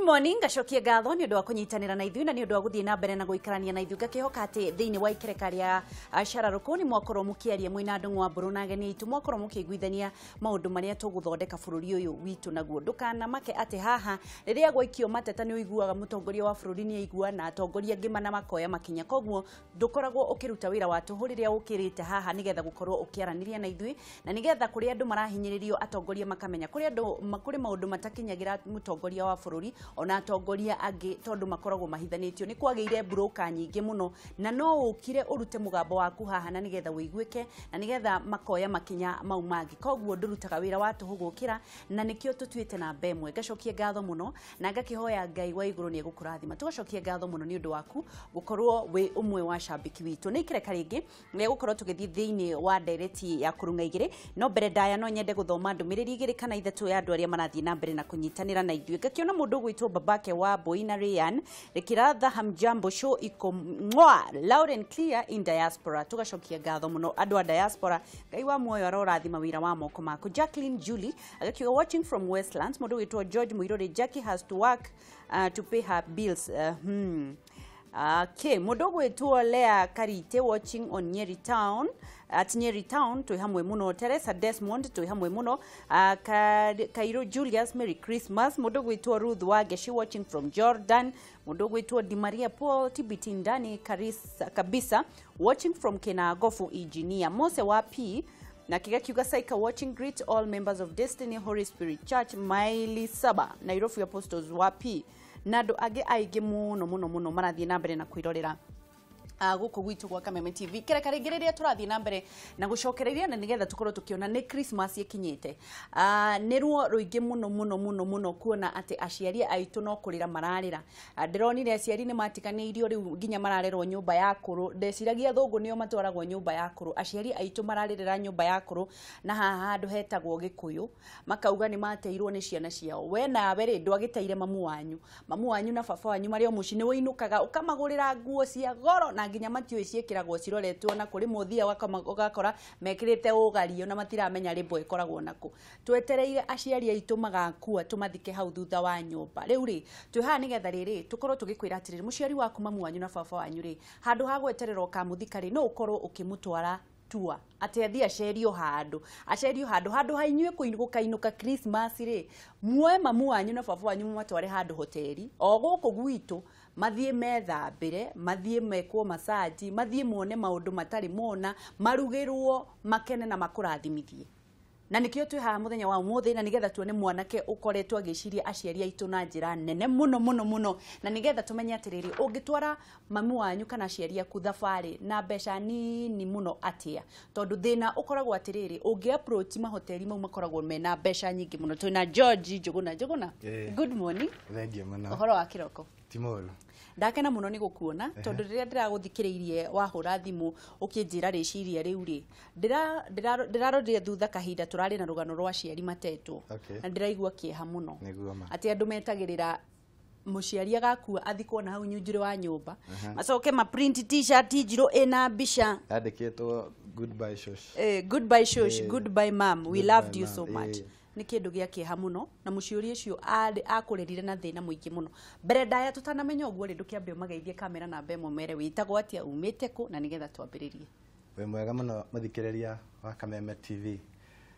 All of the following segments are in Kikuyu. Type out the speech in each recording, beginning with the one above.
Morning, ngacokia ngatho nĩ ũndũ wa kũnyitanĩra na ithuĩ na nĩ ũndũ wa gũthiĩ na mbere na gũikarania na ithuĩ. Ngakĩhoka atĩ thĩinĩ wa ikereka rĩa cararũkũ nĩ mwakorwo mũkĩaria mwĩna Ndũng'ũ wa Mbũrũ na ageni aitũ, mwakorwo mũkĩiguithania maũndũ marĩa tũgũthondeka bũrũri ũyũ witũ naguo. Ndũkanamake atĩ haha rĩrĩa gwaikio mateta nĩ ũiguaga mũtongoria wa bũrũri nĩ aigua na atongoria angĩ mana makoya makinya, koguo ndũkoragwo ũkĩruta wĩra wa tũhũ rĩrĩa ũkĩrĩte haha nĩgetha gũkorwo ũkĩaranĩria na ithuĩ na nĩgetha kũrĩa andũ marahinyĩrĩrio atongoria makamenya, kũrĩa andũ kũrĩ maũndũ matakinyagĩra mũtongoria wa bũrũri ona atongoria angĩ tondũ makoragwo mahithanĩtio. Nĩ kwagĩire broker nyingĩ mũno na no ũkire ũrute mũgambo waku haha na nĩgetha ũiguĩke na nĩgetha makoya makinya mau mangĩ. Koguo ndũrutaga wĩra wa tũhũ gũkĩra na nĩkĩo tũtuĩte namba ĩmwe. Ngacokia ngatho mũno na ngakĩhoya Ngai wa igũrũ nĩ egũkũrathima. Tũgacokia ngatho mũno nĩ ũndũ waku gũkorwo wĩ ũmwe wa cambĩki witũ. Nĩ ikereka rĩngĩ rĩa gũkorwo tũgĩthiĩ thĩinĩ wa ndereti ya kũrung'a igĩrĩ, no mbere ndaya no nyende gũthoma ndũmĩrĩri igĩrĩ kana ithatũ ya andũ arĩa marathiĩ na mbere na kũnyitanĩra na ithuĩ. Ngakĩona mũndũ ũgwĩtwo babake wa Boina Ryan Rĩkĩratha, hamjambo, show iko mwa loud and clear in diaspora. Tugacokia ngatho mũno andũ a diaspora, Ngai wa muoyo arorathima wĩra wa moko maku. Jacqueline Julie agakiuga, "Watching from Westlands." Mũndũ ũgwĩtwo George Muiruri, "Jackie has to work to pay her bills." Okay, mũndũ ũgwĩtwo Lea Karite, "Watching on Nyeri Town, at Nyeri Town, twĩ hamwe mũno." Teresa Desmond, twĩ hamwe mũno. Kairo Julius, "Merry Christmas." Mũndũ ũgwĩtwo Ruth Wageshi, "Watching from Jordan." Mũndũ ũgwĩtwo Di Maria Paul, "TBT ndani karisa, kabisa, watching from Kenagofu." Engineer Mose wa P na kigakiuga, "Saika watching, greet all members of Destiny Holy Spirit Church, maili 7, Nairobi." Apostles wa P na andũ angĩ aingĩ mũno mũno mũno marathiĩ na mbere na kwĩrorera gũkũ gwitũ gwa Kameme TV. Kereka rĩngĩ rĩrĩa tũrathiĩ na mbere na gũcokereria na nĩgetha tũkorwo tũkĩona nĩ Christmas ĩkinyĩte. Nĩ ruo rũingĩ mũno mũno mũno mũno kuona atĩ aciari aitũ no kũrĩra mararĩra. Ndĩronire aciari nĩ matiganĩirio, rĩu nginya mararerwo nyũmba ya kũrũ. Ndeciragia thũngũ nĩo matwaragwo nyũmba ya kũrũ. Aciari aitũ mararĩrĩra nyũmba ya kũrũ na haha handũ hetagwo Gĩkũyũ, makauga nĩ mateirwo nĩ ciana ciao. We nawe rĩ, ndwagĩteire mamu wanyu, mamu wanyu na baba wanyu marĩ o mũciĩ, nĩ wĩinũkaga ũkamagũrĩra nguo cia goro na nginya matiũĩ ciĩkĩragwo ciroretwo na kũrĩ mũthia, ũgakora mekĩrĩte ũgario na matiramenya rĩmbo ĩkoragwo nakũ. Twetereire aciari aitũ magakua tũmathike hau thutha wa nyũmba. Rĩu rĩ, twĩ haha nĩgetha rĩrĩ tũkorwo tũgĩkwĩra atĩrĩrĩ, mũciari waku, mamu wanyu na baba wanyu rĩ, handũ ha gweterera ũkamũthika rĩ, no ũkorwo ũkĩmũtwara tua atĩ athiĩ acerio handũ, acerio handũ, handũ ha inyuĩ gũkainũka Christmas rĩ, muoe mamu wanyu na baba wanyu mũmatware handũ hoteri o gũkũ gwitũ, mathiĩ methambĩre, mathiĩ mekwo masaji, mathiĩ mone maũndũ matarĩ mona, marugĩrwo, makene na makũrathimithie. Na nikio twĩ haha mũthenya wa ũmũthĩ na nĩgetha tuone mwanake ũkoretwo agĩciria aciari aitũ na njĩra nene mũno mũno mũno, na nĩgetha tũmenye atĩrĩrĩ, ũngĩtwara mamu wanyu kana aciari aku thabarĩ na mbeca nini mũno atĩa, tondũ thĩna ũkoragwo atĩrĩrĩ, ũngĩ approach mahoteri mau makoragwo mena mbeca nyingĩ mũno. Twĩna George Njũgũna. Njũgũna. Good morning. Thengiũ mũno. Ũhoro wa kĩroko? Ti mũru. Ndakena mũno nĩ gũkuona, tondũ rĩrĩa ndĩragũthikĩrĩirie wahũra thimũ ũkĩnjĩra rĩciria rĩu rĩ, ndĩrarorire thutha kahinda tũrarĩ na rũgano rwa aciari matetwo na ndĩraigua kĩeha mũno Nĩguo ma. atĩ andũ metagĩrĩra mũciari agakua athikwo na hau nyunjurĩ wa nyũmba, macoke ma print T-shirt njirũ ĩna mbica Yandĩkĩtwo "Goodbye shosh". "Goodbye shosh", "Goodbye mom, we "Goodbye, loved you mom", so much." Nĩ kĩndũ gĩa kĩeha mũno na mũciũri ũcio akũrĩrire na thĩna mũingĩ mũno. Mbere ndaya tũtanamenya ũguo rĩ, ndũkĩambe ũmageithie kamera namba ĩmwe, mere wĩtagwo atĩa, umĩte kũ, na nĩgetha twambĩrĩrie. Wĩ mwega mũno mũthikĩrĩria wa Kameme TV.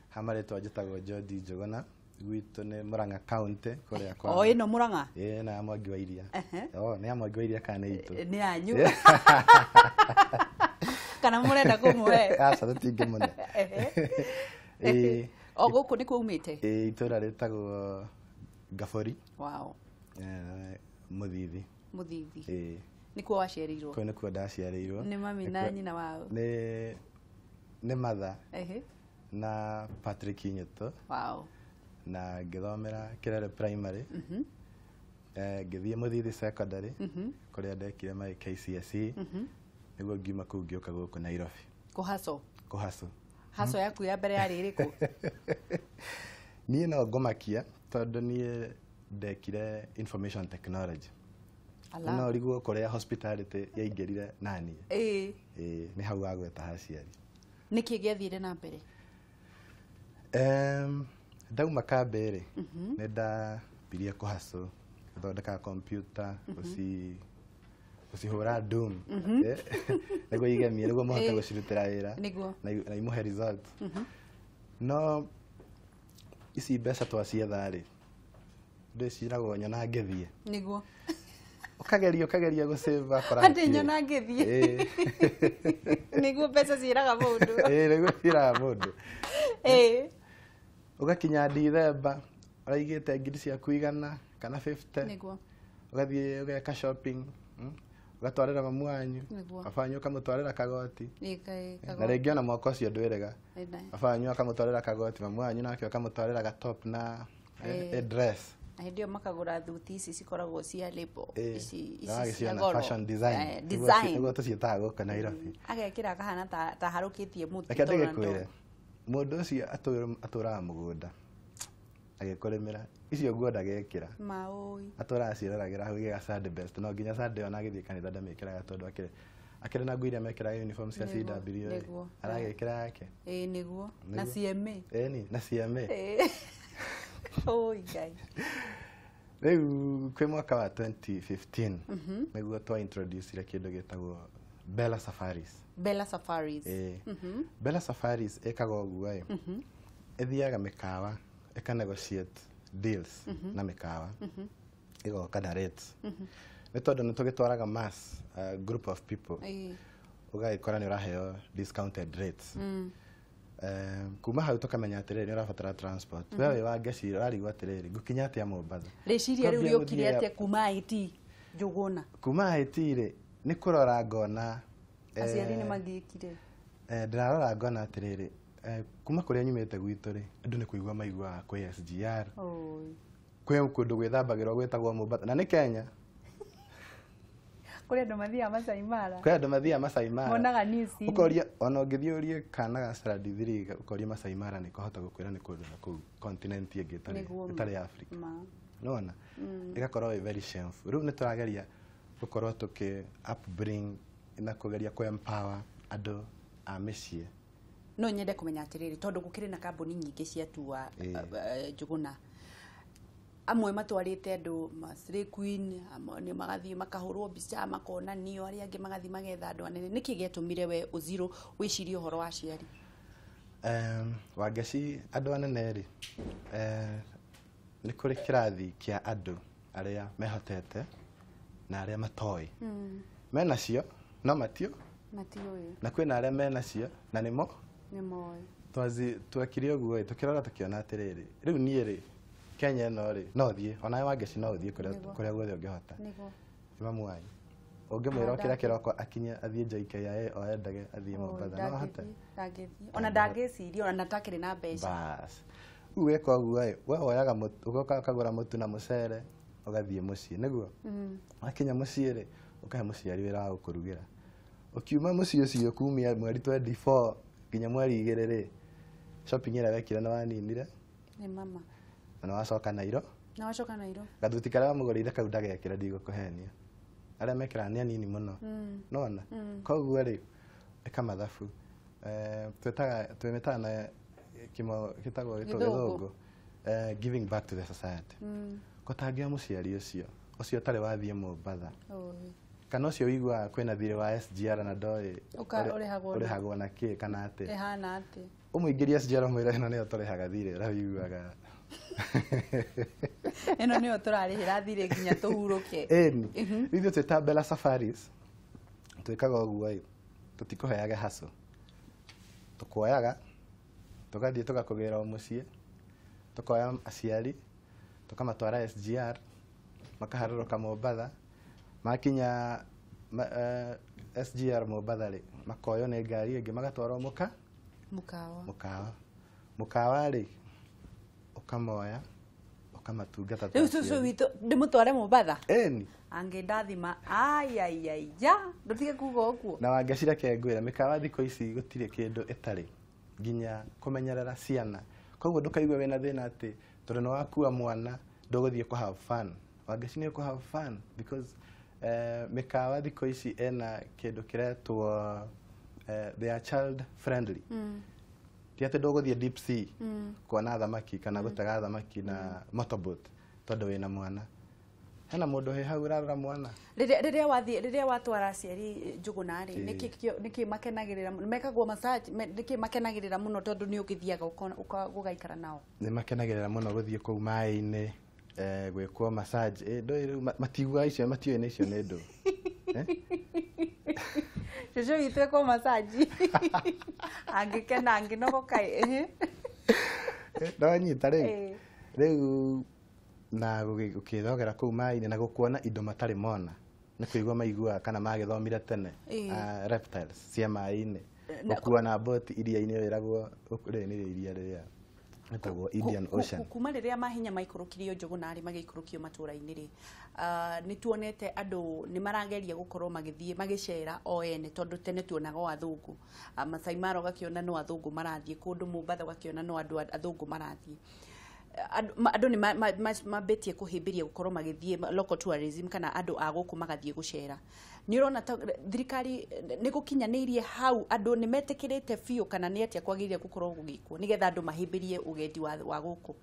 Ha marĩtwa njĩtagwo George Njũgũna. Gwitũ nĩ Murang'a County kũrĩa kwa O ĩno Mũrang'a? Ĩĩ, na ya Mwangi wa Iria. O, nĩ ya Mwangi wa Iria kana nĩ itũ? Nĩ yanyu kana mũrenda kũmũhe? Aca, tũtingĩmũne. Ĩĩ. O gũkũ nĩkuo umĩte? Ĩĩ, itũra rĩtagwo Ngabori. Mũthithi. Mũthithi. Ĩĩ. Nĩkuo waciarĩirwo? Kũu nĩkuo ndaciarĩirwo. Nĩ mami na nyina wao? Nĩ mother na Patrick Nyeto. Na ngĩthomera Kĩrere Primary. Ngĩthiĩ Mũthithi Secondary kũrĩa ndekire my KCSE, nĩguo ngiuma kũu ngĩũka gũkũ Nairobi. Kũhaco? Kũhaco. Haco yaku ya mbere yarĩ ĩrĩkũ? Niĩ no ngũmakia tondũ niĩ ndekire information technology. Ala. No riguo kũrĩa hospitality yaingĩrire naniĩ. Ĩĩ, nĩ hau wagweta haciari. Nĩkĩ gĩathire na mbere? Ndauma kambĩ rĩ, nĩ ndambirie kũhacũ. Gũthondeka computer, gũcihũra doom, nĩguo igemie, nĩguo mũhote gũcirutĩra wĩra na imũhe result. No ici mbeca twacietha rĩ, ndĩciragwo nyona ngĩthiĩ. Nĩguo. Ũkageria gũsave akora atĩ nyona ngĩthiĩ. Nĩguo mbeca ciĩraga mũndũ. Nĩguo ciĩraga mũndũ. Ũgakinya Dithemba ũraigĩte ngiri ciaku 100 kana 50. Nĩguo. Ũgathiĩ ũgeka shopping, ũgatwarĩra mamu wanyu, baba wanyu ũkamũtwarĩra kagoti. Na rĩngĩ ona mwaka ũcio ndwĩrĩga. Baba wanyu akamũtwarĩra kagoti, mamu wanyu nake akamũtwarĩra gatop na dress. Na hĩndĩ ĩyo makagũra thuti ici cikoragwo cia label, ici cia goro. Fashion design. Nĩguo tũciĩtaga gũkũ Nairobi. Agekĩra akahana ta harũkĩtie mũtĩ. Reke ndĩgĩkwĩre, mũndũ ũcio atũraga mũgũnda agĩkũrĩmĩra, icio nguo ndagekĩra. Maũi. Atũraga ciĩroragĩra hau igega Sunday best, no nginya Sunday ona agĩthiĩ kanitha ndamĩkĩraga tondũ akĩrĩ na nguo iria mekĩraga uniform cia CW, aragĩkĩra yake. Ĩĩ nĩguo. Na CMA. Ĩni, na CMA. Oi Ngai. Rĩu kwĩ mwaka wa 2015 nĩguo twa introduce kĩndũ gĩtagwo Bella Safaris. Bella Safaris. Bella Safaris ĩkaga ũguo ĩ, ĩthiaga mĩkawa, ĩka negotiate deals na mĩkawa, ĩgoka na rates. Nĩ tondũ nĩ tũgĩtwaraga mass group of people, ũgagĩkora nĩ ũraheo discounted rates. Kuma hau tũkamenya atĩrĩrĩ nĩ ũrabatara transport. We wĩ wa Ngeci ũrarigwo atĩrĩrĩ ngũkinya atĩa Mombatha. Rĩciria rĩu rĩokire atĩa kuma IT Njũgũna? Kuma IT rĩ, nĩ kũrora ngona aciari nĩ magĩkire. Ndĩrarora ngona atĩrĩrĩ, kuma kũrĩa nyumĩte gwitũ rĩ, andũ nĩ kũigua maiguaga kwĩ SGR, kwĩ kũndũ gwĩthambagĩrwo gwĩtagwo Mombatha, na nĩ Kenya. Kũrĩ andũ mathiaga Masai Mara. Kũrĩ andũ mathiaga Masai Mara. Monaga news-inĩ. Ũkoria ona ũngĩthiĩ ũrie kana ga standard 3 ũkoria Masai Mara nĩ kahota gũkwĩra nĩ kũndũ na kũu continent ĩngĩ ĩtarĩ Africa. Nĩwona? Ĩgakorwo ĩ very shameful. Rĩu nĩ tũrageria gũkorwo tũkĩ upbring na kũgeria kũ empower andũ a mĩciĩ. No nyende kũmenya atĩrĩrĩ, tondũ gũkĩrĩ na kambuni nyingĩ cia tua Njũgũna, amwe matwarĩte andũ Slay Queen, amwe nĩ magathiĩ makahũrwo mbica makonanio, arĩa angĩ magathiĩ magetha andũ anene. Nĩkĩ gĩatũmire we Ũzirũ wĩcirie ũhoro wa aciari? Wangeci, andũ anene rĩ, nĩ kũrĩ kĩrathi kĩa andũ arĩa mehotete na arĩa matoĩ. Menacio no matio, matiũĩ, na kwĩna arĩa menacio na nĩmo nĩmoĩ. Twekire ũguo ĩ, tũkĩrora tũkĩona atĩrĩrĩ, rĩu niĩ rĩ, Kenya ĩno rĩ, no thiĩ, onawe Wangeci no ũthiĩ kũrĩa guothe ũngĩhota. Nĩguo. Nĩ mamu wanyu. Ũngĩmwĩra okĩra kĩroko akinye athiĩ JKIA oe ndege athiĩ Mombatha, no ahote? Ndangĩthiĩ. Ona ndangĩciria, ona atakĩrĩ na mbeca. Bas. Rĩu weka ũguo ĩ, we woyaga mũtu, ũgoka ũkagũra mũtu na mũcere, ũgathiĩ mũciĩ, nĩguo? Wakinya mũciĩ rĩ, ũkahe mũciari wĩra wa gũkũrugĩra. Ũkiuma mũciĩ ũcio kumia mweri 24 nginya mweri 2 rĩ, shopping ĩrĩa wekire nĩ waninire. Nĩ mama. Na wacoka Nairo. Na wacoka Nairo. Gathuti karĩa wamũgũrĩire kau ndagekĩra, ndigũkũhenia. Arĩa mekĩraga nĩ anini mũno. Nĩwona? Koguo rĩ, ĩka mathabu. Twĩmĩtaga na kĩmo gĩtagwo gĩthũngũ. Giving back to the society. Kotangĩa mũciari ũcio, ũcio ũtarĩ wathiĩ Mombatha. Kana ũcio ũiguaga kwĩna thirĩ wa SGR na ndoĩ ũrĩhagwo na kĩ kana atĩa. Ĩhana atĩa. Ũmũingĩrie SGR ũmwĩre ĩno nĩyo tũrĩhaga thirĩ ũrĩa ũiguaga. Ĩno nĩyo tũrarĩhĩra thirĩ nginya tũhurũke. Ĩni. Ithuĩ twĩ ta Bella Safaris, twĩkaga ũguo ĩ, tũtikũheaga hassle. Tũkuoyaga, tũgathiĩ tũgakũgĩra o mũciĩ, tũkoya aciari, tũkamatwara SGR, makaharũrũka Mombatha, makinya SGR Mombatha rĩ, makoywo nĩ ngari ĩngĩ magatwarwo mũkawa. Mũkawa rĩ, ũkamoya, ũkamatungata ta Rĩu cũcũ aciari. witũ ndĩmũtware Mombatha? Ĩni. Angĩndathima, aiaiaia, ndũtige kuga ũguo. Na Wangeci reke ngwĩre, mĩkawa thikũ ici gũtirĩ kĩndũ ĩtarĩ, nginya kũmenyerera ciana. Koguo ndũkaigue wĩna thĩna atĩ tondũ nĩ wakua mwana ndũgũthiĩ kũ have fun. Wangeci nĩ ũkũ have fun because mĩkawa thikũ ici ĩna kĩndũ kĩretwo they are child friendly. Ti atĩ ndũgũthiĩ deep sea kuona thamaki kana gũtega thamaki na motorboat tondũ wĩna mwana. Hena mũndũ he hau ũrarora mwana. Rĩrĩa wathiĩ, rĩrĩa watwara aciari Njũgũna rĩ, nĩkĩ makenagĩrĩra mũno? Mekagwo massage, nĩkĩ makenagĩrĩra mũno tondũ nĩ ũgĩthiaga ũgaikara nao? Nĩ makenagĩrĩra mũno gũthiĩ kũu maĩ-inĩ, gwĩkwo massage. Ndũĩ rĩu matiguaga icio, matiũĩ nĩ icio nĩ ndũ. Cũcũ witũ ekwo massage angĩkena angĩnogoka. No nyita rĩu. Rĩu na gũkĩthogera kũu maĩ-inĩ na gũkuona indo matarĩ mona, nĩ kũigua maiguaga kana magĩthomire tene, reptiles cia maĩ-inĩ, gũkua na boti iria-inĩ rĩragwo rĩrĩ nĩ iria rĩrĩa rĩtagwo Indian Ocean. Kuma rĩrĩa mahinya maikũrũkirio Njũgũna rĩ, magĩikũrũkio matũra-inĩ rĩ, nĩ tuonete andũ nĩ marageria gũkorwo magĩthiĩ magĩcera o ene, tondũ tene tuonaga o athũngũ. Masai Mara ũgakĩona no athũngũ marathiĩ kũndũ, Mombatha ũgakĩona no andũ athũngũ marathiĩ. Andũ nĩ mambĩtie kũhĩmbĩria gũkorwo magĩthiĩ local tourism, kana andũ a gũkũ magathiĩ gũcera. Nĩ ũrona ta thirikari nĩ gũkinyanĩirie hau, andũ nĩ metĩkĩrĩte biũ, kana nĩ atĩa kwagĩrĩire gũkorwo gũgĩkwo nĩgetha andũ mahĩmbĩrie ũgendi wa gũkũ?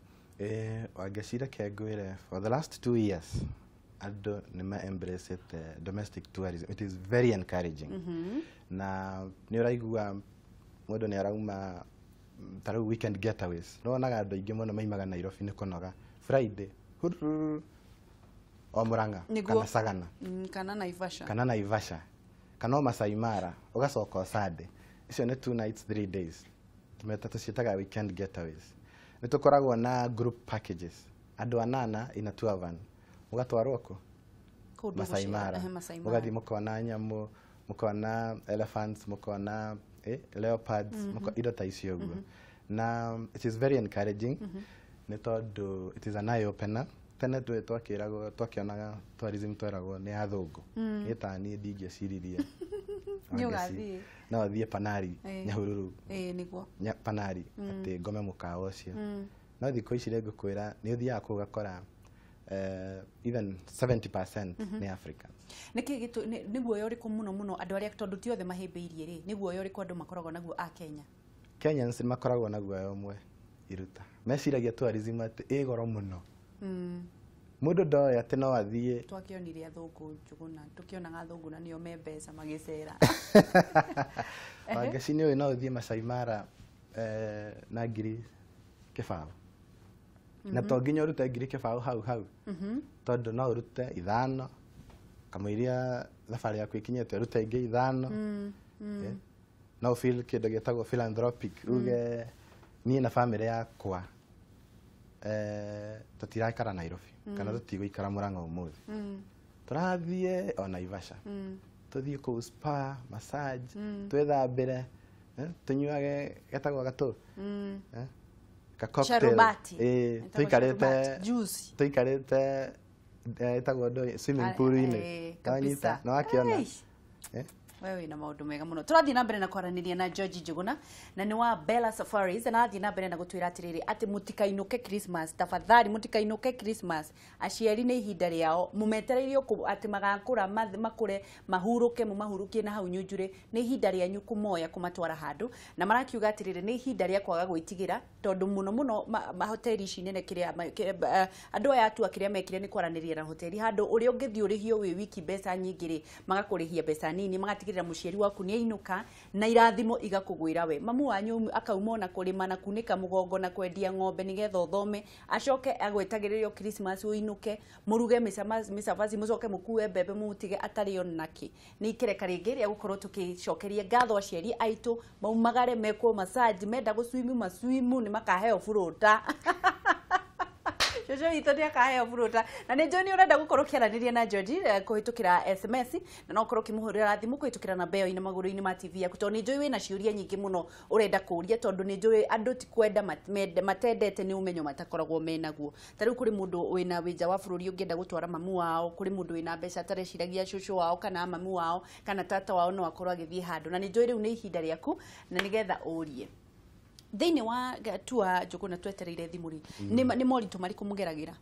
Wangeci, reke ngwĩre, for the last 2 years andũ nĩ ma embrace domestic tourism. It is very encouraging. Na nĩ ũraigua mũndũ nĩ arauma, ta rĩu weekend getaways, nĩ wonaga andũ aingĩ mũno maimaga Nairobi nĩ kũnoga Friday, hururu, o Murang'a kana Sagana, kana Naivasha, kana Naivasha, kana o Masai Mara, ũgacoka o Sunday. Icio nĩ 2 nights, 3 days. Tumeta tũciĩtaga weekend getaways. Nĩ tũkoragwo na group packages, andũ anana in a tour van, mũgatwarwo kũ? Kũndũ Masai gũcera, Mara. Masai Mara. Mũgathiĩ mũkona nyamũ, mũkona elephants, mũkona leopards, indo ta icio ũguo. Na it is very encouraging nĩ tondũ it is an eye opener. Tene twĩ twakĩragwo, twakĩonaga tourism tweragwo nĩ athũngũ. Niĩ ta niĩ ndingĩeciririe Nĩ ũgathiĩ. No thiĩ Panari, Nyahururu, Ĩĩ, nĩguo. Panari, atĩ ngome mũkawa ũcio. No thikũ ici rĩ, ngũkwĩra nĩ ũthiaga kũu ũgakora even 70% nĩ Africans. Nĩkĩ nĩ guoya ũrĩkũ mũno mũno andũ arĩa, tondũ ti othe mahĩmbĩirie rĩ, nĩ guoya ũrĩkũ andũ makoragwo naguo a Kenya? Kenyans nĩ makoragwo na guoya ũmwe iruta. Meciragia tourism atĩ ĩ goro mũno. Mũndũ ndoĩ atĩ no athiĩ. Twakĩonire athũngũ Njũgũna, tũkĩonaga athũngũ na nĩo me mbeca magĩcera. Wangeci, nĩ ũĩ no ũthiĩ Masai Mara na 20,000, na to nginya ũrute 20,000 hau hau, tondũ no ũrute 5 kamũiria thabarĩ yaku ĩkinyĩte, ũrute ingĩ 5. No feel kĩndũ gĩtagwo philanthropic, uge niĩ na bamĩrĩ yakwa tũtiraikara Nairobi kana tũtigũikara Murang'a ũmũthĩ, tũrathiĩ o Naivasha, tũthiĩ kũu spa massage, twĩthambĩre, tũnyuage getagwo gatũ, ka cocktail. Sharubati. Ĩĩ, Ĩtagwo tũikarĩte sharubati, juice. Tũikarĩte ĩtagwo ndũĩ swimming pool-inĩ. Kabisa. Nĩwanyita? Nĩwakĩona? Eish. We wĩna maũndũ mega mũno. Tũrathiĩ na mbere na kwaranĩria na George Njũgũna na nĩ wa Bella Safaris, na arathiĩ na mbere na gũtwĩra atĩrĩrĩ, atĩ mũtikainũke Christmas, tafadhali mũtikainũke Christmas. Aciari nĩ ihinda rĩao mũmetereirio atĩ magakũra, makũre, mahurũke, mũmahurũkie na hau nyunjurĩ. Nĩ ihinda rĩanyu kũmoya kũmatwara handũ, na marakiuga atĩrĩrĩ, nĩ ihinda rĩa kwaga gwĩtigĩra, tondũ mũno mũno mahoteri ici nene, kĩrĩa andũ aya atua kĩrĩa mekire nĩ kwaranĩria na hoteri, handũ ũrĩa ũngĩthiĩ ũrĩhio wĩ wiki mbeca nyingĩ rĩ, magakũrĩhia mbeca nini, magatigĩrĩra mũciari waku nĩ ainũka na irathimo igakũgwĩra we. Mamu wanyu akauma ona kũrĩma na kunĩka mũgongo na kwendia ng'ombe nĩgetha ũthome, acoke agwetagĩrĩrio Christmas ũinũke, mũruge mĩcabaci, mũcoke mũkue mbembe, mũtige atarĩ ona kĩ. Nĩ ikereka rĩngĩ rĩa gũkorwo tũkĩcokeria ngatho aciari aitũ, maumagare mekwo massage, menda gũcwimu macwimu, nĩ makaheo burũta. Cũcũ witũ nĩ akaheo burũta. Na nĩ njũĩ nĩ ũrenda gũkorwo ũkĩaranĩria na George kũhĩtũkĩra SMS, na no ũkorwo ũkĩmũhũrĩra thimũ kũhĩtũkĩra namba ĩyo ina magũrũ-inĩ ma TV yaku, tondũ nĩ njũĩ wĩna ciũria nyingĩ mũno ũrenda kũũria, tondũ nĩ njũĩ andũ ti kwenda matendete, nĩ ũmenyo matakoragwo menaguo. Ta rĩu kũrĩ mũndũ wĩna wĩ nja wa bũrũri ũngĩenda gũtwara mamu wao, kũrĩ mũndũ wĩna mbeca atareciragia cũcũ wao kana mamu wao kana tata wao no akorwo agĩthiĩ handũ, na nĩ njũĩ rĩu nĩ ihinda rĩaku na nĩgetha ũrie thĩinĩ wa tua Njũgũna. Twetereire thimũ rĩ, nĩ moritũ marĩkũ mũgeragĩra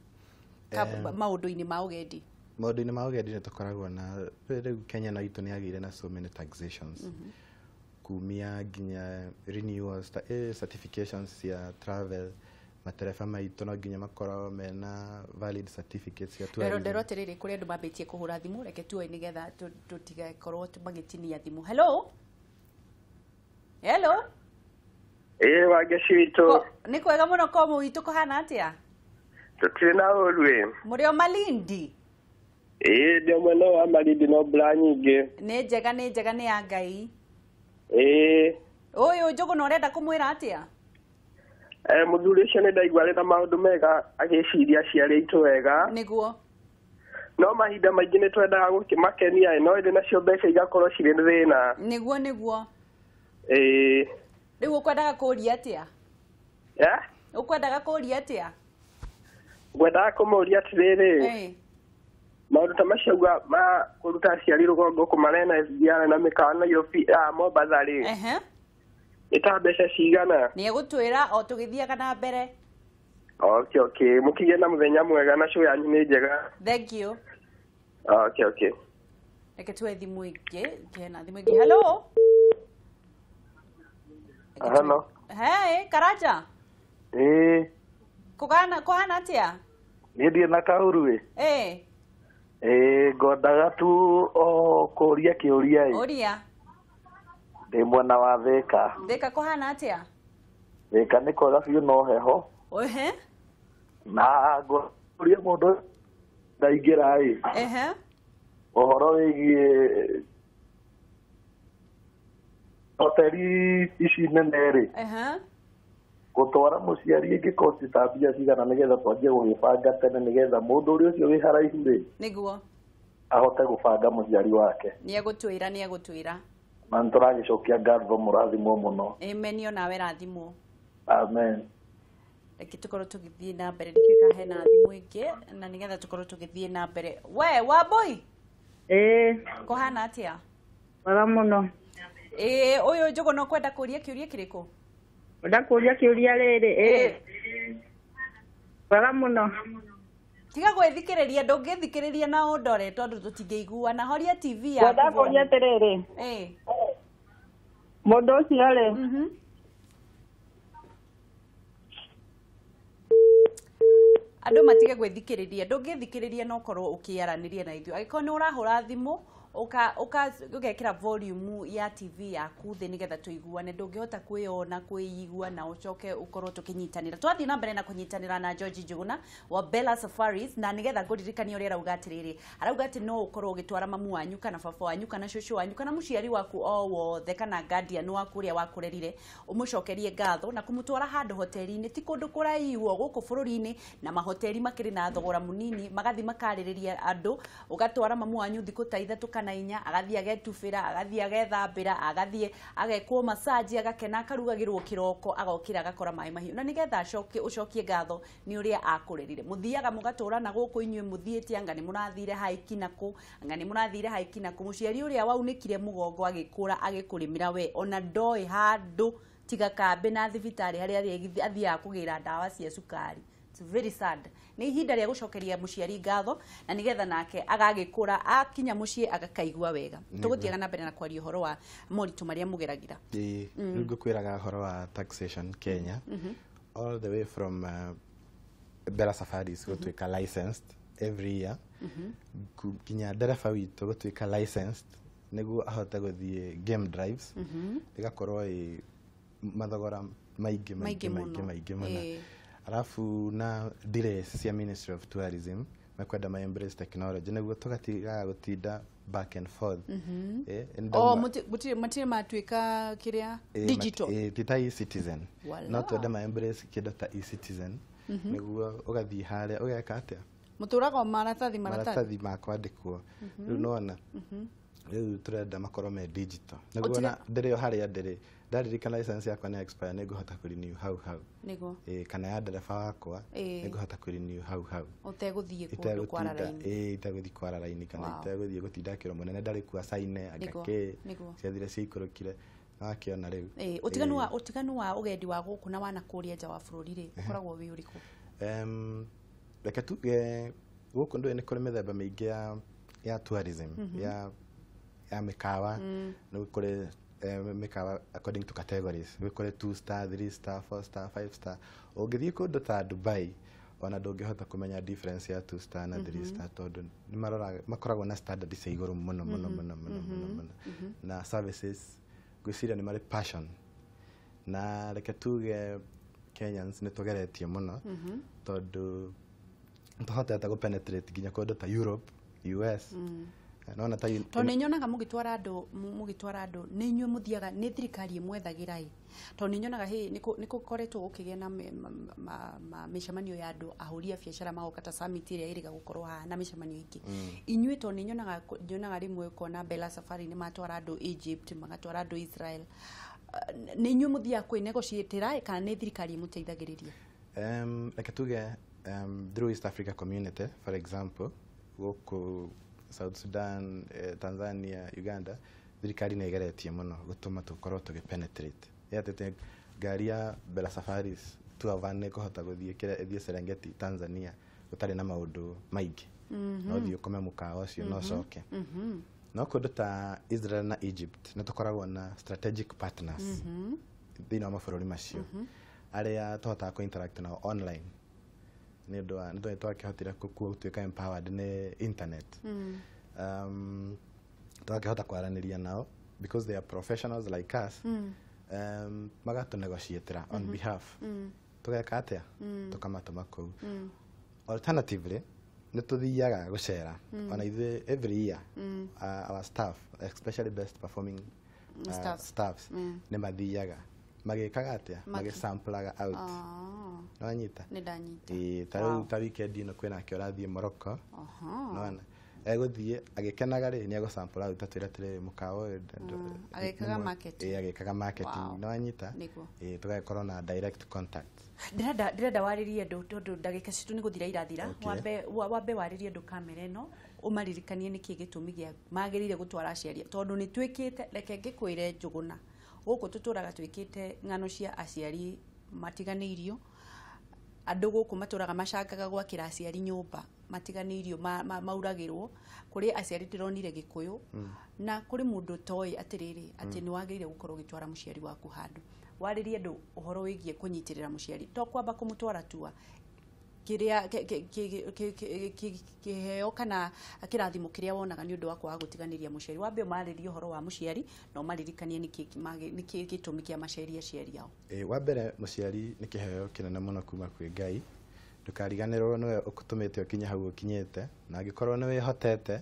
maũndũ-inĩ ma ũgendi? Maũndũ-inĩ ma ũgendi nĩ tũkoragwo na rĩu Kenya no itũ nĩ yagĩire na so many taxations, kumia nginya renewals, certifications cia travel. Matereba maitũ no nginya makorwo mena valid certificates cia tourism. Ndero atĩrĩrĩ, kũrĩ andũ mambĩtie kũhũra thimũ, reke tuoe nĩgetha tũtigakorwo magĩtinia thimũ. Hello, hello. Ĩĩ, Wangeci witũ. Nĩ kwega mũno. Komu witũ kũhana atĩa? Tũtirĩ na ũru ĩ. Mũrĩ o Malindi? Ĩĩ, ndĩ mwena wa Malindi, no mbura nyingĩ. Nĩ njega, nĩ njega, nĩ ya Ngai. Ĩĩ. Ũyũ Njũgũna ũrenda kũmwĩra atĩa? Mũthuri ũcio nĩ ndaigua arĩ na maũndũ mega, agĩciria aciari aitũ wega. Nĩguo. No mahinda maingĩ nĩ twendaga gũkĩmakenia, no ĩndĩ nacio mbeca igakorwo cirĩ thĩna. Nĩguo, nĩguo. Ĩĩ. Rĩu ũkwendaga kũũria atĩa? Eh? Ũkwendaga kũũria atĩa? Ngwendaga kũmũria atĩrĩrĩ, maũndũ ta macio auga ma kũruta aciari rũgongo kũmarehe na SGR na mĩkawa Nairobi, Mombatha rĩ, nĩ ta mbeca cigana? Nĩ egũtwĩra o tũgĩthiaga na mbere. Okay, okay. Mũkĩgĩe na mũthenya mwega na show yanyu nĩ njega. Thank you. Okay, okay. Reke tuoe thimũ ĩngĩ, ngĩhena thimũ ĩngĩ. Hello. Hello. Hey, Karanja. Ĩĩ. Kũhana atĩa? Niĩ ndirĩ na kaũru ĩ. Ĩĩ. Ĩĩ, ngwendaga tu o kũria kĩũria ĩ. Ũria. Ndĩ mwena wa Thĩka. Thĩka kũhana atĩa? Thĩka nĩ kwega biũ, no heho. Ehe. Na ngũria mũndũ ndaingĩra ĩ. Ehe. Ũhoro wĩgiĩ hoteli ici nene rĩ. Ehe. Gũtwara mũciari ĩngĩ ta mbia cigana nĩgetha twanjie gũgĩbanga tene nĩgetha mũndũ ũrĩa ũcio wĩ haraihu rĩ, nĩguo ahote gũbanga mũciari wake. Nĩ egũtwĩra, nĩ egũtwĩra. Na nĩ tũragĩcokia ngatho, mũrathimwo mũno. Amen, o nawe rathimwo. Amen. Reke tũkorwo tũgĩthiĩ na mbere, ndikĩka hena thimũ ĩngĩ na nĩgetha tũkorwo tũgĩthiĩ na mbere. We Wambui. Ĩĩ. Kũhana atĩa? Wega mũno. Ĩĩ, ũyũ Njũgũna ũkwenda kũria kĩũria kĩrĩkũ? Ngwenda kũria kĩũria rĩrĩ, ĩĩ. Wega mũno. Tiga gwĩthikĩrĩria, ndũngĩthikĩrĩria na ũndore tondũ tũtingĩiguana. Horia TV yaku. Ngwenda kũria atĩrĩrĩ. Ĩĩ. Mũndũ ũcio rĩ, andũ matige gwĩthikĩrĩria, ndũngĩthikĩrĩria na ũkorwo ũkĩaranĩria na ithuĩ. Angĩkorwo nĩ ũrahũra thimũ, ũgekĩra volume ya TV yaku thĩ nĩgetha tũiguane. Ndũngĩhota kwĩyona, kwĩigua na ũcoke ũkorwo tũkĩnyitanĩra. Twathiĩ na mbere na kũnyitanĩra na George Njũgũna wa Bella Safaris, na nĩgetha ngũririkanie ũrĩa arauga atĩrĩrĩ, arauga atĩ no ũkorwo ũgĩtwara mamu wanyu kana baba wanyu kana cũcũ wanyu kana mũciari waku o wothe kana guardian waku ũrĩa wakũrerire, ũmũcokerie ngatho na kũmũtwara handũ hoteli-inĩ, ti kũndũ kũraihu o gũkũ bũrũri-inĩ, na mahoteli makĩrĩ na thogora mũnini, magathiĩ makarĩrĩria andũ. Ũgatwara mamu wanyu thikũ ta 3 kana 4, agathiĩ agetubĩra, agathiĩ agethambĩra, agathiĩ agekwo massage, agakena, akarugagĩrwo kĩroko, agokĩra agakora maĩ mahiũ, na nĩgetha acoke ũcokie ngatho nĩ ũrĩa akũrerire. Mũthiaga mũgatũrana gũkũ inyuĩ mũthiĩte, anga nĩ mũrathire haiki nakũ, anga nĩ mũrathire haiki nakũ. Mũciari ũrĩa waunĩkire mũgongo agĩkũra agĩkũrĩmĩra we, ona ndoĩ handũ tiga kambĩ na thibitarĩ harĩa athiaga kũgĩra ndawa cia cukari. It's very sad. Nĩ ihinda rĩa gũcokeria mũciari ngatho na nĩgetha nake agagĩkũra akinya mũciĩ agakaigua wega. Tũgũthiaga na mbere na kwaria ũhoro wa moritũ marĩa mũgeragĩra. Ĩĩ, rĩu ngũkwĩraga ũhoro wa taxation Kenya, all the way from Bella Safaris gũtuĩka licensed every year, nginya ndereba witũ gũtuĩka licensed nĩguo ahote gũthiĩ game drives, ĩgakorwo ĩ mathogora maingĩ maingĩ maingĩ maingĩ mũno. Alafu na delays cia Ministry of Tourism mekwenda ma embrace technology nĩguo tũgatigaga gũtinda back and forth. Oh, mũtirĩ matuĩka kĩrĩa digital. Ti ta e-citizen. No twende ma embrace kĩndũ ta e-citizen nĩguo ũgathiĩ harĩa ũgeka atĩa? Mũtũraga o maratathi maratathi ma kwandĩkwo. Rĩu nĩwona rĩu tũrenda makorwo me digital nĩguo ona ndĩrĩ o harĩa ndĩrĩ ndaririkana license yakwa nĩ expire nĩngũhota kũ-renew hau hau. Nĩguo. Kana ya ndereba wakwa nĩngũhota kũ-renew hau hau. Ũtegũthiĩ kũndũ kwara raini. Itegũthiĩ kwara raini kana itegũthiĩ gũtinda kĩro mũnene ndarĩ kua caine anga kĩ ciathire ciikũrũkire wakĩona rĩu. Ũtiganu wa ũgendi wa gũkũ na wa nakũrĩa nja wa bũrũri rĩ ũkoragwo wĩ ũrĩkũ? Reke tuge gũkũ ndũĩ nĩ kũrĩ mĩthemba mĩingĩ ya tourism ya mĩkawa, nĩ kũrĩ mĩkawa according to categories. Gwĩ kũrĩ 2 star, 3 star, 4 star, 5 star. Ũngĩthiĩ kũndũ ta Dubai, ona ndũngĩhota kũmenya difference ya 2 star na 3 star, tondũ nĩ maroraga, makoragwo na standard cia igũrũ mũno mũno mũno mũno mũno mũno, na services ngwĩciria nĩ marĩ passion. Na reke tuge Kenyans nĩ tũgeretie mũno, tondũ tũhotete gũ penetrate nginya kũndũ ta Europe, US. Nona ta Tondũ nĩ nyonaga mũgĩtwara andũ, nĩ inyuĩ mũthiaga, nĩ thirikari ĩmwethagĩra ĩ? Tondũ nĩ nyonaga hĩ nĩ gũkoretwo gũkĩgĩa na mĩcemanio ya andũ ahũri a biacara magoka, ta summit ĩrĩa ĩrĩga gũkorwo haha na mĩcemanio ĩngĩ. Inyuĩ, tondũ nĩ nyonaga rĩmwe ũkona Bella Safari nĩ matwara andũ Egypt, magatwara andũ Israel. Nĩ inyuĩ mũthiaga kwĩ negotiatĩra kana nĩ thirikari ĩmũteithagĩrĩria? Reke tuge through East Africa Community, for example, gũkũ South Sudan, Tanzania, Uganda, thirikari nĩ ĩgeretie mũno gũtũma tũkorwo tũgĩ penetrate. Ĩ ngari ya Bella Safaris tour van nĩ ĩkũhota gũthiĩ kĩrĩa ĩthiĩ Serengeti, Tanzania, gũtarĩ na maũndũ maingĩ. No thiĩ ũkome mũkawa ũcio no ũcoke. No kũndũ ta Israel na Egypt nĩ tũkoragwo na strategic partners thĩinĩ wa mabũrũri macio arĩa tũhotaga kũ interact nao online, nĩ ũndũ wa nĩ twakĩhotire gũtuĩka empowered nĩ internet. Twakĩhota kwaranĩria nao because they are professionals like us, magatũnegotiatĩra on behalf. Tũgeka atĩa? Tũkamatũma kũu. Alternatively, nĩ tũthiaga gũcera ona ithuĩ every year. Our staff, especially best performing staffs. Staffs nĩ mathiaga magĩkaga atĩa? Magĩsamplaga out. Nĩwanyita? Nĩ ndanyita. Ĩĩ, ta rĩu ta weekend ĩno kwĩnake ũrathiĩ Morocco. Nĩwona egũthiĩ agĩkenaga rĩ, nĩ egũsample out, atwĩre atĩrĩrĩ, mũkawa ũyũ Agĩkaga marketing. Ĩĩ, agĩkaga marketing. Nĩwanyita? Nĩguo. Ĩĩ, tũgagĩkorwo na direct contact. Ndĩrenda warĩrie andũ, tondũ ndagĩka citũ nĩ gũthira irathira. Wambe warĩrie andũ kamera ĩno, ũmaririkanie nĩkĩ gĩtũmi gĩa magĩrĩire gũtwara aciari, tondũ nĩ twĩkĩte, reke ngĩkwĩre, Njũgũna, gũkũ tũtũraga twĩkĩte ng'ano cia aciari matiganĩirio. Andũ gũkũ matũraga macangaga gwakĩra aciari nyũmba, matiganĩirio, mauragĩrwo. Kũrĩ aciari ndĩronire Gĩkũyũ, na kũrĩ mũndũ ũtoĩ atĩrĩrĩ atĩ nĩ wagĩrĩire gũkorwo ũgĩtwara mũciari waku handũ. Warĩrie andũ ũhoro wĩgiĩ kũnyitĩrĩra mũciari, to kwamba kũmũtwara tua kĩrĩa kĩheo kana kĩrathimo kĩrĩa wonaga nĩ ũndũ wa kwaga gũtiganĩria mũciari. Wambe ũmarĩrie ũhoro wa mũciari na ũmaririkanie nĩkĩ gĩtũmi kĩa macerie aciari ao. Ĩ, wa mbere, mũciari nĩ kĩheo kĩnene mũno kuma kwĩ Ngai. Ndũkariganĩrwo nĩwe ũtũmĩte ũkinye hau ũkinyĩte, na angĩkorwo nĩ wĩhotete,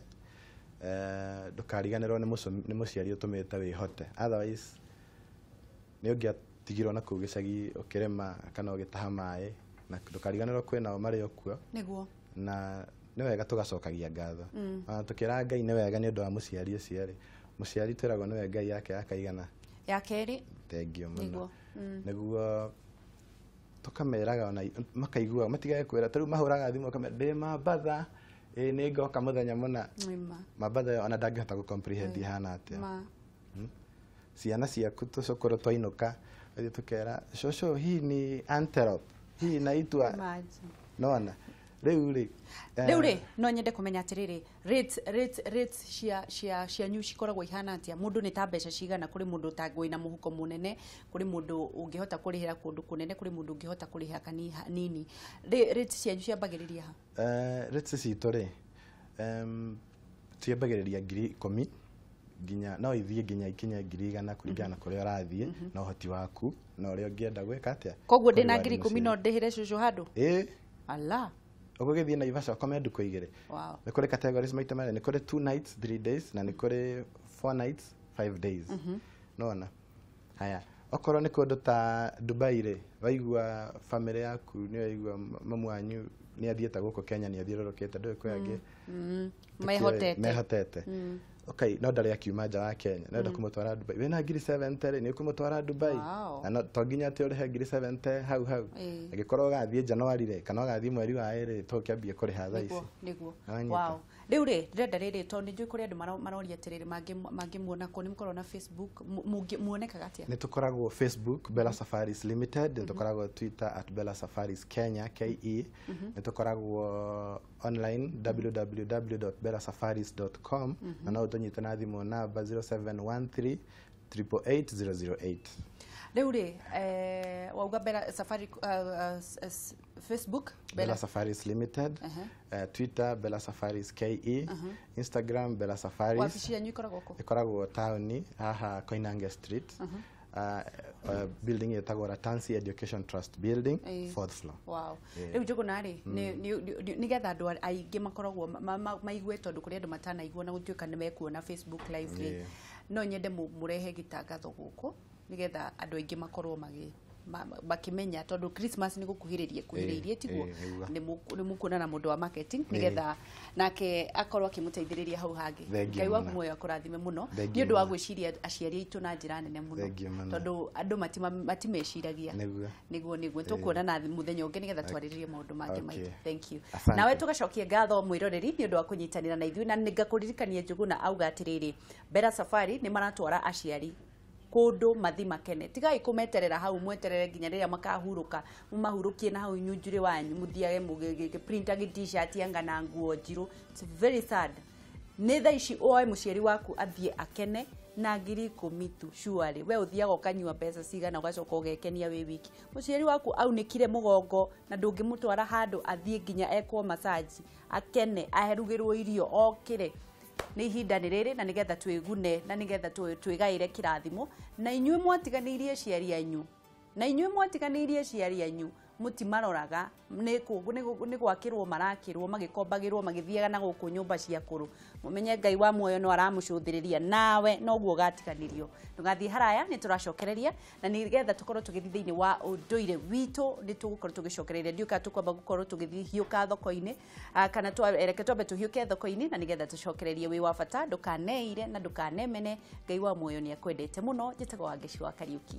ndũkariganĩrwo nĩ mũciari ũtũmĩte wĩhote. Otherwise nĩ ũngĩatigirwo na kũu gĩcagi ũkĩrĩma kana ũgĩtaha maĩ, na ndũkariganĩrwo kwĩnao marĩ o kuo. Na nĩ wega tũgacokagia ngatho. Ona tũkĩra Ngai nĩ wega nĩ ũndũ wa mũciari ũcio rĩ, mũciari twĩragwo nĩwe Ngai yake yakaigana. Ya kerĩ. Thengiũ mũno. Nĩguo. Nĩguo tũkameraga ona makaigua matigage kwĩra. Ta rĩu mahũraga thimũ makamera ndĩ Mambatha, ĩ nĩ ngoka mũthenya mũna. Nĩma. Mambatha ĩyo ona ndangĩhota gũ comprehend ihana atĩa. Ma. Ciana ciaku tũcũkũrũ twainũka tũthiĩ tũkera cũcũ, hii ni antelope, hii inaitwa. Imagine. Nona rĩu rĩ Rĩu rĩ, no nyende kũmenya atĩrĩrĩ, rates cia cianyu cikoragwo ihana atĩa? Mũndũ nĩ ta mbeca cigana? Kũrĩ mũndũ ũtangĩna mũhuko mũnene, kũrĩ mũndũ ũngĩhota kũrĩhĩra kũndũ kũnene, kũrĩ mũndũ ũngĩhota kũrĩha kanini. Rates cianyu ciambagĩrĩria ha? Rates citũ rĩ, ciambagĩrĩria 10,000 nginya no ithiĩ nginya ikinye 100,000, kũringana na kũrĩa ũrathiĩ na ũhoti waku na ũrĩa ũngĩenda gwĩka atĩa. Koguo ndĩna kũreward 10,000 mũciari. No ndĩhĩre cũcũ handũ? Ĩĩ. Ala. Ũgũgĩthiĩ Naivasha ũkome ndukũ 2. Nĩ kũrĩ categories maita merĩ: nĩ kũrĩ 2 nights 3 days, na nĩ kũrĩ 4 nights 5 days. Nona haya, okorwo nĩ kũndũ ta Dubai rĩ, waigua family yaku nĩ waigua mamu wanyu nĩ athiĩte gũkũ Kenya, nĩ athiũrũrũkĩte, ndũĩ kwĩ angĩ Mehotete. Mehotete. Okay, no ndarĩ akiuma nja wa Kenya, no enda kũmũtwara Dubai, wĩna 70,000 rĩ, nĩ ũkũmũtwara Dubai. Na no to nginya atĩ ũrĩhe 70,000 hau hau. Angĩkorwo ũgathiĩ January rĩ, kana ũgathiĩ mweri wa ĩrĩ, to ũkĩambie kũrĩha thaa ici. Nĩguo. Nĩwanyita? Wow, rĩu rĩ, ndĩrenda rĩrĩ, tondũ nĩ njũĩ kũrĩ andũ maroria atĩrĩrĩ, mangĩmuona kũ? Nĩ mũkoragwo na Facebook? Muonekaga atĩa? Nĩ tũkoragwo Facebook, Bella Safaris Limited. Nĩ tũkoragwo Twitter @BellaSafarisKenya KE. Nĩ tũkoragwo online, www.bellasafaris.com, na no ũtũnyite na thimũ namba 0713 888 008. Rĩu rĩ, wauga Bella Safari, Facebook? Bella Safaris Limited, Twitter Bella Safaris KE, Instagram Bella Safaris. Wabici yanyu ĩkoragwo kũ? Ĩkoragwo taũni haha Koinange Street, building ĩtagwo Ratansi Education Trust Building, fourth floor. Wow. Rĩu Njũgũna rĩ, nĩgetha andũ aingĩ makoragwo maigue, tondũ kũrĩ andũ matanaigua na gũtuĩka nĩ mekuona Facebook live rĩ, no nyende mũrehe gĩtangatho gũkũ nĩgetha andũ aingĩ makorwo makĩmenya, tondũ Christmas nĩ gũkuhĩrĩria kuhĩrĩirie, tiguo? Nĩ mũkuona na mũndũ wa marketing nĩgetha nake akorwo akĩmũteithĩrĩria hau hangĩ. Ngai waku muoyo akũrathime mũno nĩ ũndũ wa gwĩciria aciari aitũ na njĩra nene mũno, tondũ andũ matimeciragia. Nĩguo nĩguo tũkuona na mũthenya ũngĩ nĩgetha twarĩrĩrie maũndũ mangĩ maingĩ. Thank you. Nawe tũgacokia ngatho mwĩroreri nĩ ũndũ wa kũnyitanĩra na ithuĩ, na nĩngakũririkania Njũgũna auga atĩrĩrĩ, Bella Safari nĩ maratwara aciari kũndũ mathi makene. Tigai kũmeterera hau, mweterere nginya rĩrĩa makahurũka, mũmahurũkie na hau nyunjurĩ wanyu, mũthiage mũgĩprintagi t-shirt anga na nguo njirũ. It's very sad. Nĩ thaa ici oe mũciari waku athiĩ akene na 10,000 tu, surely we ũthiaga ũkanyua mbeca cigana ũgacoka ũgekenia wĩ wiki. Mũciari waku aunĩkire mũgongo na ndũngĩmũtwara handũ athiĩ nginya ekwo massage, akene, aherugĩrwo irio, okĩre. Nĩ ihinda nĩ rĩrĩ na nĩgetha twĩgune na nĩgetha twĩgaĩre kĩrathimo. Na inyuĩ mwatiganĩirie aciari anyu, na inyuĩ mwatiganĩirie aciari anyu, mũtimaroraga, nĩ gwakĩrwo marakĩrwo, magĩkombagĩrwo, magĩthiaga na gũkũ nyũmba cia kũrũ. Mũmenye Ngai wa muoyo no aramũcũthĩrĩria, nawe noguo ũgatiganĩrio. Ndũgathiĩ haraya, nĩ tũracokereria na nĩgetha tũkorwo tũgĩthiĩ thĩinĩ wa ũndũire witũ, nĩ tũgũkorwo tũgĩcokereria. Ndiũĩ kana tũkwamba gũkorwo tũgĩthiĩ hiũka thoko-inĩ, kana reke twambe tũhiũke thoko-inĩ na nĩgetha tũcokererie. Wĩ wa bata, ndũkaneire na ndũkanemene. Ngai wa muoyo nĩ akwendete mũno. Njĩtagwo Wangeci wa Kariũki.